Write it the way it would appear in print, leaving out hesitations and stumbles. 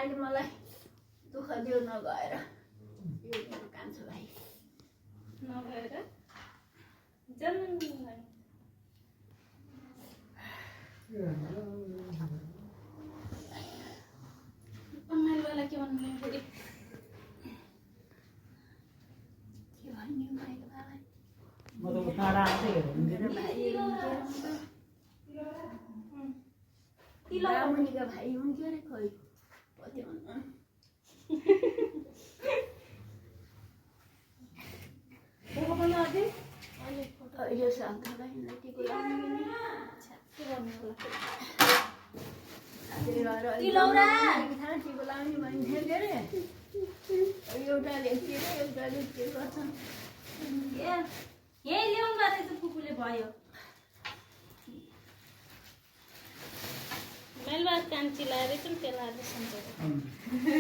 अहिले मलाई दुःख दिउ नगएर यो मेरो कान्छो भाइ नगएर जन्म अम्माइलवाला के भन्नु फेरि के भन्ने माइलो बाबाले म त टाढा आउँदै मेरो भाइ तिलो मुनिका भाइ हुन्थ्यो अरे खोइ कति भन्नु देखो पनि अझै यो साथलाई टिको लाउने के गर्नु होला तिलौरा टिको लाउने भन्थ्यो के अरे एउटाले के एउटाले के गर्छन् यही ल्याउनु रहेछ पुपुले भयो मेलबार कान्छी लाएर चाहिँ त्यसलाई सम्झेको